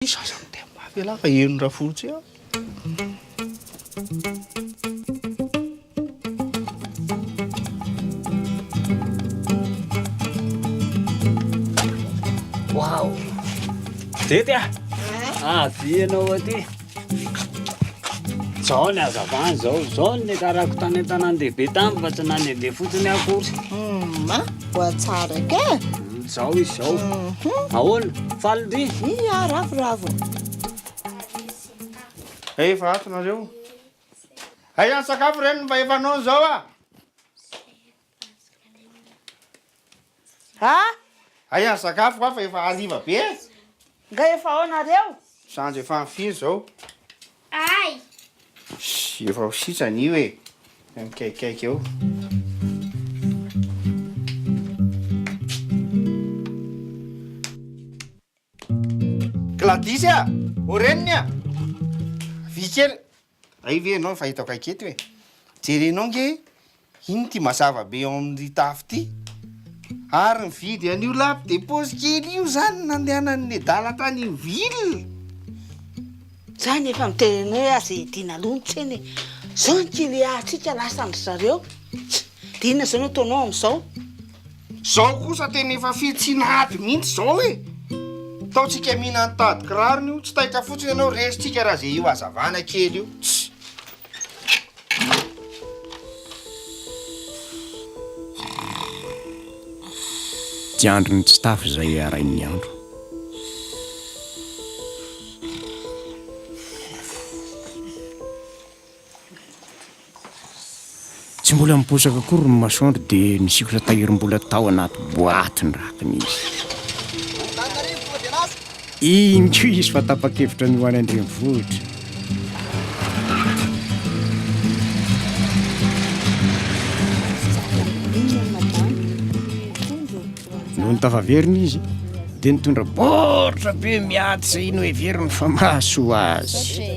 Zaza miteny mafy elah fa heno rafotsy eo. Wow! Dety ah! Avia ianao aty. Zao ny hazavana zao, zao ny niakarako tany an-tanàn-dehibe tany fa tsy nandehandeha fotsiny akory. Hum, voatsara ke. Zao izy zao. Ahoana? Faly ndry? Ia, ravoravo. Efa ato nareo. Aiza ny sakafo reniny mba efa noana zao ah. Ha? Aiza ny sakafo fa efa hariva be e. Nga efa ao nareo? Sanjo efa firy zao? Ay! Shh, efa ho sitrana io e. Mikaikaiky eo. Gladys a! Ô reniny a! Avia kely. Ay ve ianao efa eto akaiky eto e. Jerenao nge ino ity mazava be eo amin'ity tafo ity. Ary nividy an'io lampe de poche kely io zany nandehanan'i nedala tany ville. Za nefa miteny hoe aza hidiana aloha ny tsena e! Zao ny client tsika lasa ndry zareo! Tss! De inona zao no ataonao amizao? Zao kosa tena efa fihetsina ady mihitsy zao e! Ataontsika mihinan'ny tady kirarony io, tsy taitra fotsiny ianao resintsika raha ze io hazavana kely io. Tss! Tsy andrin'ny tsy tafy izay harain'ny andro. Tsy mbola niposaka akory ny masoandro dia nisikotra tahirim-bola tao anaty boaty ny rakiny izy. Iny koa izy fa tapa-kevitra ny ho any an-drenivohitra. Nony tafaverina izy dia nitondra baoritra be miady izay noheveriny fa mahasoa azy.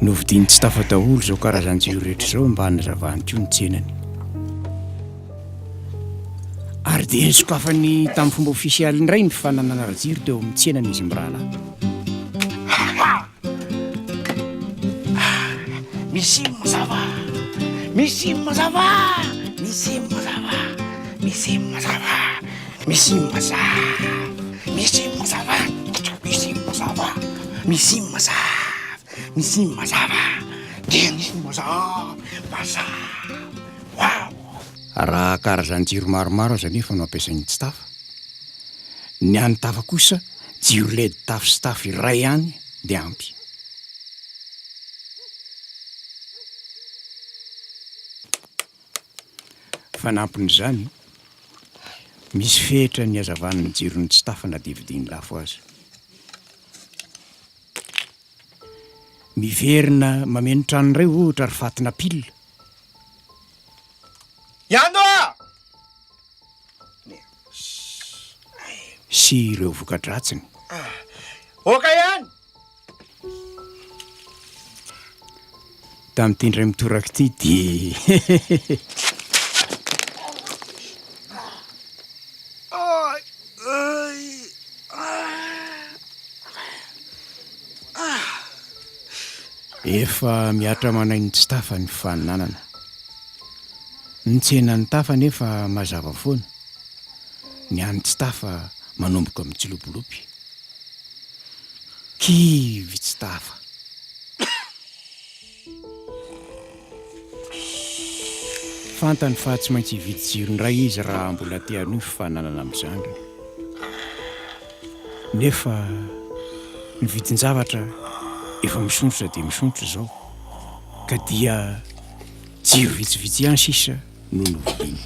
Novidiany tsy tafa daholo izao karazan-jiro rehetra izao mba hanazavany koa ny tsenany. Ary dia nosokafany tamin'ny fomba ofisialy indray ny fananana ara-jiro teo amin'ny tsenan'izy mirahalahy. Misy mazava, misy mazava, misy mazava, misy mazava, misy mazava, misy mazava, misy mazava, misy mazava, misy mazava, dia misy mazava, mazava. Waouh! Raha karazan-jiro maromaro aza anefa no ampiasain'ny tsy tafa, ny an'ny tafa kosa jiro led tafo sy tafo iray ihany dia ampy. Fanampin'izany, misy fetra ny hazavan'ny jiron'ny tsy tafa na dia vidiany lafo aza. Miverina mameno trano indray ohatra ry fatina pile. Iando a! Sy ireo voka-dratsiny. Oka ihany! Tamin'ity indray mitoraka ity dia. Efa mihatra aman'ain'ny tsy tafa ny fananana. Ny tsenan'ny tafa anefa mazava foana, ny an'ny tsy tafa manomboka mitsilopilopy. Kivy tsy tafa. Fantany fa tsy maintsy hividy jiro indray izy raha mbola te hanohy fifaninanana amin'ny zandriny. Nefa ny vidin-javatra efa misondrotra dia misondrotra izao, ka dia jiro vitsivitsy ihany sisa no novidiany.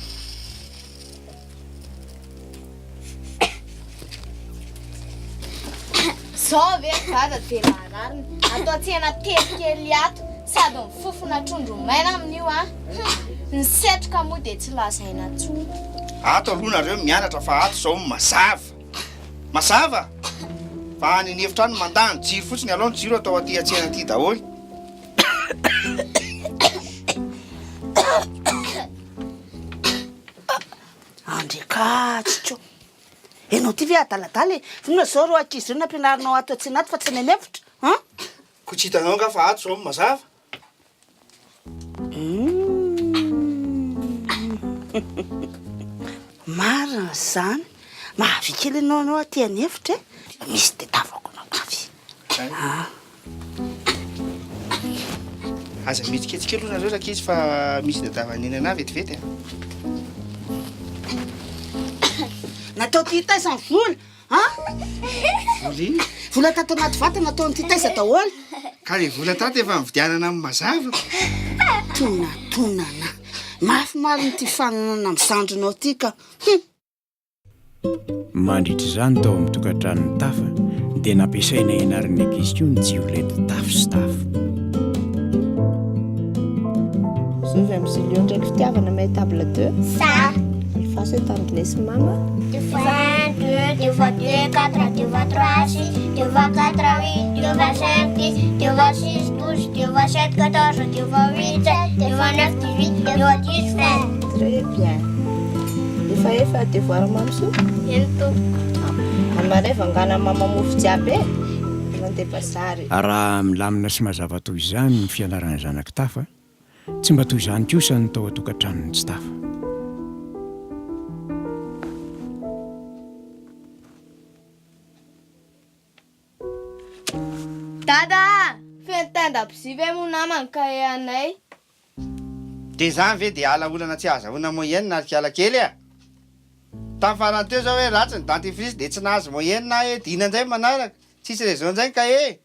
Zao ve ry dada dia marariny. Ato an-tsena tery kely ato sady mifofona trondro maina amin'io an! Hum! Ny setroka moa dia tsy lazaina intsony. Ato aloha nareo mianatra fa ato zao mazava. Mazava! Fa any an'efitra any mandany jiro fotsiny, alao ny jiro atao aty an-tsena aty daholo. Andriakatsiko! Enao ty ve adaladala e? F'inona zao reo ankizy reo nampianarinao ato an-tsena ato fa tsy any an'efitra an? Ko tsy hitanao nga fa ato zao no mazava? Marina izany. Mahavia kely ianao anao aty an'efitra e. Misy tedavako anao avy. Ah. Aza mihetsiketsika aloha nareo rankizy fa misy tadiavan'i neny anah vetivety a. Natao ty taiza ny vola? An? Vola inona? Vola tato anaty vata nataon'ity taiza daholo? Ka le vola tato efa nividianana amin'ny mazava. Tonatonana. Mafy marina ity fananana amin'ny zandrinao ity ka. Hum. Mandritra izany tao amin'ny tokantranon'ny tafa dia nampiasaina hianaran'ny ankizy koa ny jiro led tafo sy tafo. Zovy amin'ny Julio ndraiky fitiavana mahay table deux. Za. Alefaso eto Andrines mama. Deux fois un, deux, deux fois deux, quatre, deux fois trois, six, deux fois quatre, huit, deux fois cinq, dix, deux fois six, 12, deux fois sept, 14, deux fois huit, 16, deux fois neuf, 18, deux fois dix, 20. Très bien. Efa efa devoir Mamso? Eny tompoko. Amaray vangana mama mofo jiaby e. Mandeha bazary. Raha milamina sy mazava toy izany ny fianaran'ny zanak'i Tafa, tsy mba toy izany kosa ny tao an-tokantranon'i Tsy Tafa. Dada a! Feno tain-dabozia ve moa nama ny kahie anay? Dia izany ve dia ala olana tsy ahazahoana moyenne ary kiala kely a! Tamin'ny farany teo izao hoe ratsy ny dentifrice dia tsy nahazo moyenne aho e, dina indray ny manaraka, tsisy raison indray ny kahie!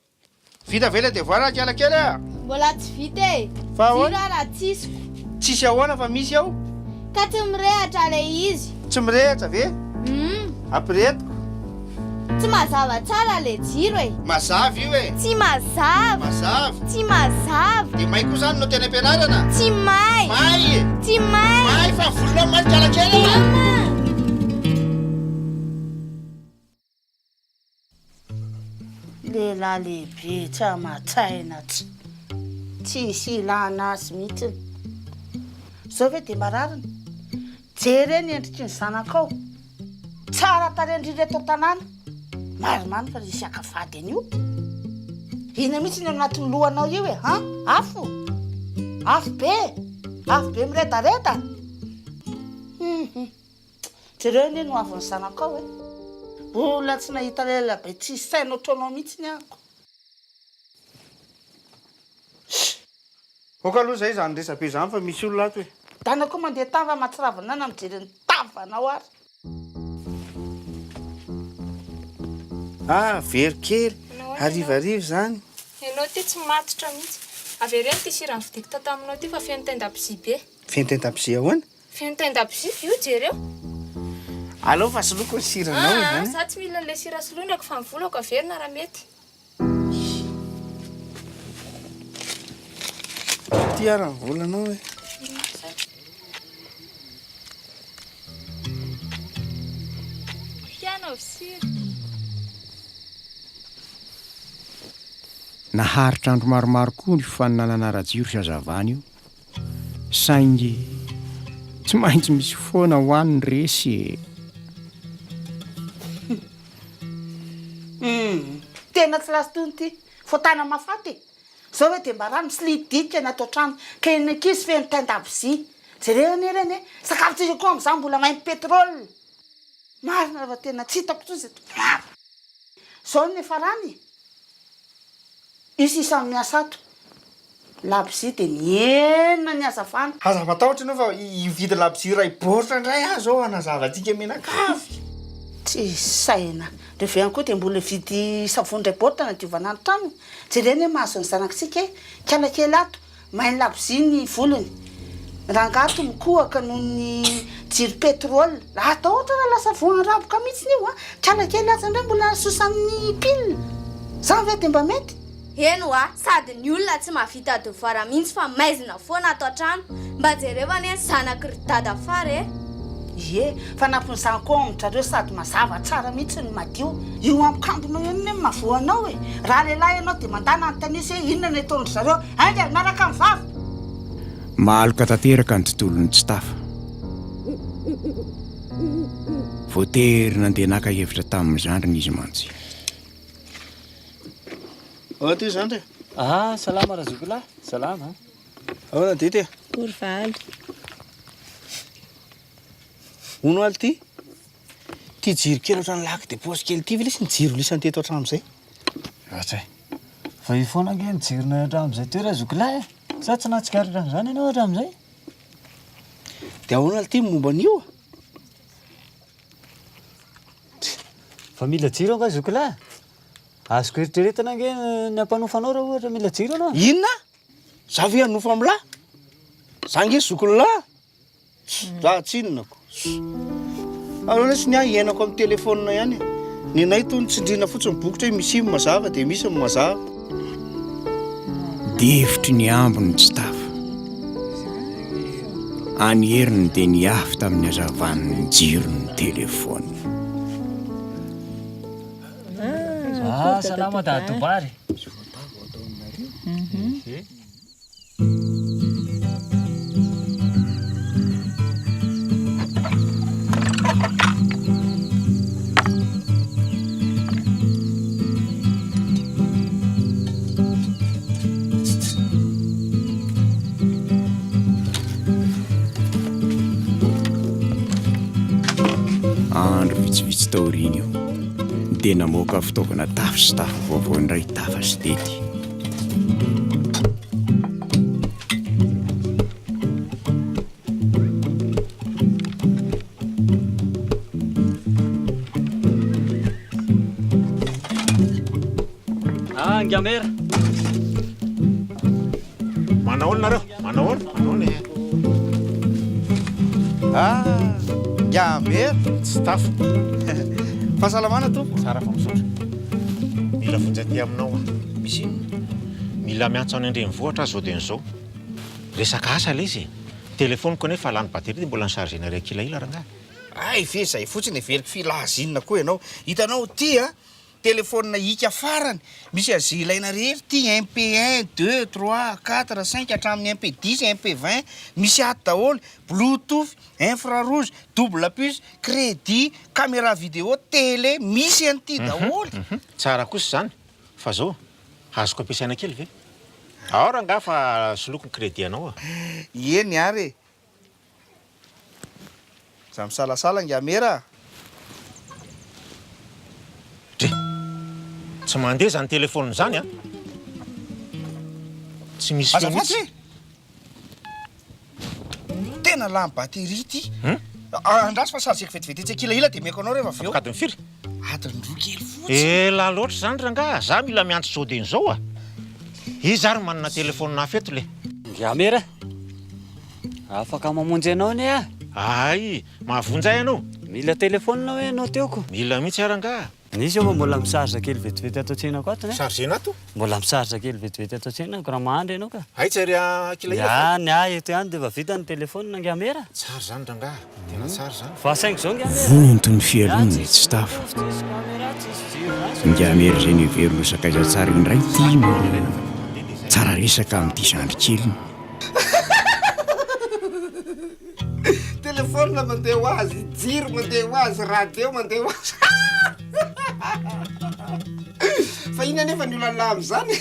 Vita ve ilay devoir ry kiala kely a? Mbola tsy vita e! Fa ahoana? Jiro ara tsisiko. Tsisy ahoana fa misy ao? Ka tsy mirehatra ilay izy. Tsy mirehatra ve? Humm. Ampirehetiko. Tsy mazava tsara le jiro e. Mazava io e. Tsy mazava. Mazava. Tsy mazava. Dia may koa zany no teny am-pianarana? Tsy may. May e. Tsy may. May fa ny volonao may kalakely a. Lehilahy lehibe tsy aman-tsaina tsy tsisy ilana azy mihitsy. Zao ve dia marariny? Jereo ny endriky ny zanakao. Tsara tarehy indrindra eto an-tanàna. Marimarina fa hisy haka vady an'io. Inona mihitsy ny ao anatin'ny lohanao io e? Han? Afo? Afo be? Afo be miredareda? Hum. Jereo anie ny hoavin'ny zanakao e. Mbola tsy nahita lehilahy be tsisy saina ohatranao mihitsy ny ahako. Ok aloha zay izany resabe izany fa misy olona ato e. Dana koa mandeha tava mahatsiravina na mijery ny tavanao ary. Ah very kely, harivariva izany. Ianao ity tsy matotra mihitsy. Avereno ity sira novidiako tato aminao ity fa feno tain-dabozia be. Feno tain-dabozia ahoana? Feno tain-dabozia io, jereo. Aleo fa soloiko ny siranao Aa, izany. za tsy mila an'ilay sira soloinako fa ny volako averina raha mety. Ity ara ny volanao e. Ity anaovy sira. Naharitra andro maromaro koa ny fifaninanana ara-jiro sy hazavana io. Saingy tsy maintsy misy foana ho any ny resy e! Humm tena tsy last tony ty fotana mahafaty e! Zao ve de mba rano misilidinika ny ato an-trano ka eny ankizy feno tain-dabozia jereo anie ireny e! Sakafontsika koa amin'izany mbola mainty pétrole marina fa tena tsy hitako intsony izay tokony Zao no niafarany e! Io sisa miasa ato. Labozia dia mihenina ny hazavana. Aza matahotra ianao fa hividy labozia iray baoritra indray aho izao hanazava antsika mianakavy. Tsisy saina. Reo ihany koa dia mbola hividy savony iray baoritra hanadiovana ny tranony. Jereo anie mahazo ny zanakitsika e. Kiala kely ato. Main'ny labozia ny volony. Rangahy ato mikohaka noho ny jiro pétrole. Atao ohatra raha lasa voan-raboka mihitsy io an. Kiala kely aza indray mbola sosa amin'ny pile. Zany ve dia mba mety? Eny hoa, sady ny olona tsy mahavita devoir mihitsy fa maizina foana ato an-trano. Mba jereo anie ny zanaky ry dada fara e! Ie, fanampin'izany koa ao amin-drareo sady mazava tsara mihitsy no madio. Io ampokambonao io anie no mahavoa anao e! Raha lehilahy ianao dia mandà nanontania hoe inona no ataon-dry zareo. Ainga, miaraka amin'ny vava! Maloka tanteraka ny tontolon'ny tsy tafa. Voatery nandeha naka hevitra tamin'ny zandriny izy mantsy. Ahoana ty zandry e? Ah, salama razoky lahy, salama. Ahoana Dity e? Ory valy. Hono aly ty? Ty jiro kely ohatran'ny lac de poche kely ty ve lesy ny jiro lisany teto hatramin'izay? Ratsy e. Fa io foana ange ny jironay hatramin'izay teo razoky lahy e. Sa tsy nahatsikaritra an'izany ianao hatramin'izay? Dia ahoana aly ty ny momba an'io? Fa mila jiro angaha zoky lahy? Azoko eritreretina ange ny hampanofa anao raha ohatra mila jiro ianao. Inona? Za ve hanofa amin'lah? Za ange zokin'lah. Za tsinona ko. Aleo lesy ny ahy hiainako amin'ny telephone ihany e. Ny anay tony tsindriana fotsiny bokotra hoe misy ny mazava dia misy ny mazava. Difotry ny ambiny tsy tafa. Any heriny dia niafy tamin'ny hazavan'ny jiron'ny telephone. Ah, salama dadobary. Andro vitsivitsy taorian'io dia namoaka fitaovana tafo sy tafo vaovao indray Tafa sy Tety. Ah, Ngamera. Manao ahoana nareo? Manao ahoana? Manao ahoana e? Ah, Ngamera. Tsy tafa. Fahasalamana tompoko. Tsara fa misaotra. Mila vonjy aty aminao aho. Misy inona? Mila miantso any an-drenivohitra aho zao dia izao. Resaka asa ilay izy e. Telefaoniko anefa lany batterie dia mbola ni-charger-na iray kila ila rangahy. Hay ve izay fotsiny heveriko filaza inona koa ianao. Hitanao ity a, telefaonina hika farany, misy azy ilaina rehetra ity, MP un, deux, trois, quatre, cinq hatramin'ny MP dix, MP vingt, misy ato daholo, bluetooth, infrarouge, double puce, crédit, caméra vidéo, télé, misy an'ity daholo. Tsara kosa izany, fa zao, azoko ampiasaina kely ve? Ao rangahy fa soloiko ny crédit anao a. Eny ary e. Za misalasala ingahy Mera a! Dre! Tsy mandeha izany téléphone izany an! Tsy misy feo Azafady mihitsy. e! Tena lany batterie ity. Andraso fa chargeko vetivety etsy ankilahila dia omeko anao rehefa avy eo. Adiny firy? Adiny roa kely fotsiny. Ela loatra izany rangaha, za mila miantso zao dieny zao a! Iza ary manana téléphone hafa eto le? Ingahy Mera, afaka mamonjy anao anie aho. Hay, mahavonjy ahy ianao? Mila téléphone hoe ianao teo ko. Mila mihitsy aho rangaha. Nisy eo fa mbola mi-charge kely vetivety ato an-tsenako ato ne. Chargena ato? Mbola mi-charge kely vetivety ato an-tsenako raha mahandry ianao ka. Hay tsy ary ankilahila fa. Ya, ny ahy eto ihany dia efa vita ny téléphone ingahy Mera. Tsara izany rangaha, tena tsara izany. Fa saingy izao ingahy Mera. Vonto ny fialonana i Tsy tafa. Ingahy Mera izay noheveriny ho sakaiza tsara indray ity no tsara resaka amin'ity zandry keliny. Téléphone mandeha ho azy, jiro mandeha ho azy, radio mandeha ho azy. Fa inona anefa ny olana amin'izany?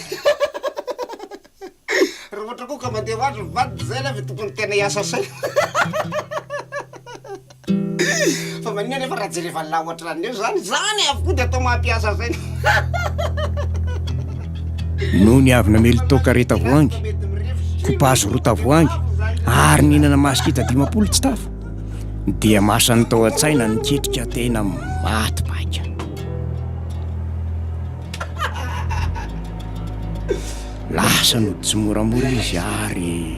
Raha ohatra koa ka mandeha ho azy ny vadiny zay aloha vao tokony tena hiasa saina. Fa maninona anefa raha jerevan'ny lahy ohatran'io zany? Zany avokoa dia atao mampiasa saina. Nony avy namely toaka iray tavoahangy, kopazo roa tavoahangy ary nihinana masikita 50 tsy tafa, dia masany tao an-tsaina ny ketrika tena maty paika. Lasa nody tsimoramora izy ary.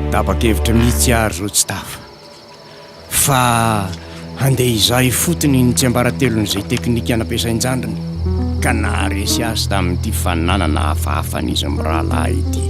Tapa-kevitra mihitsy àry izao tsy tafa fa handeha hizaha ifotony ny tsiambaratelon'izay teknika nampiasain-jandriny ka naharesy azy tamin'ity fananana hafahafan'izy mirahalahy ity.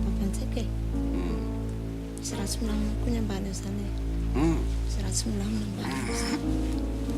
Mampanjaika e. Misy raha tsy milamina koa ny ambany ao izany e. Misy raha tsy milamina ambany ao izany.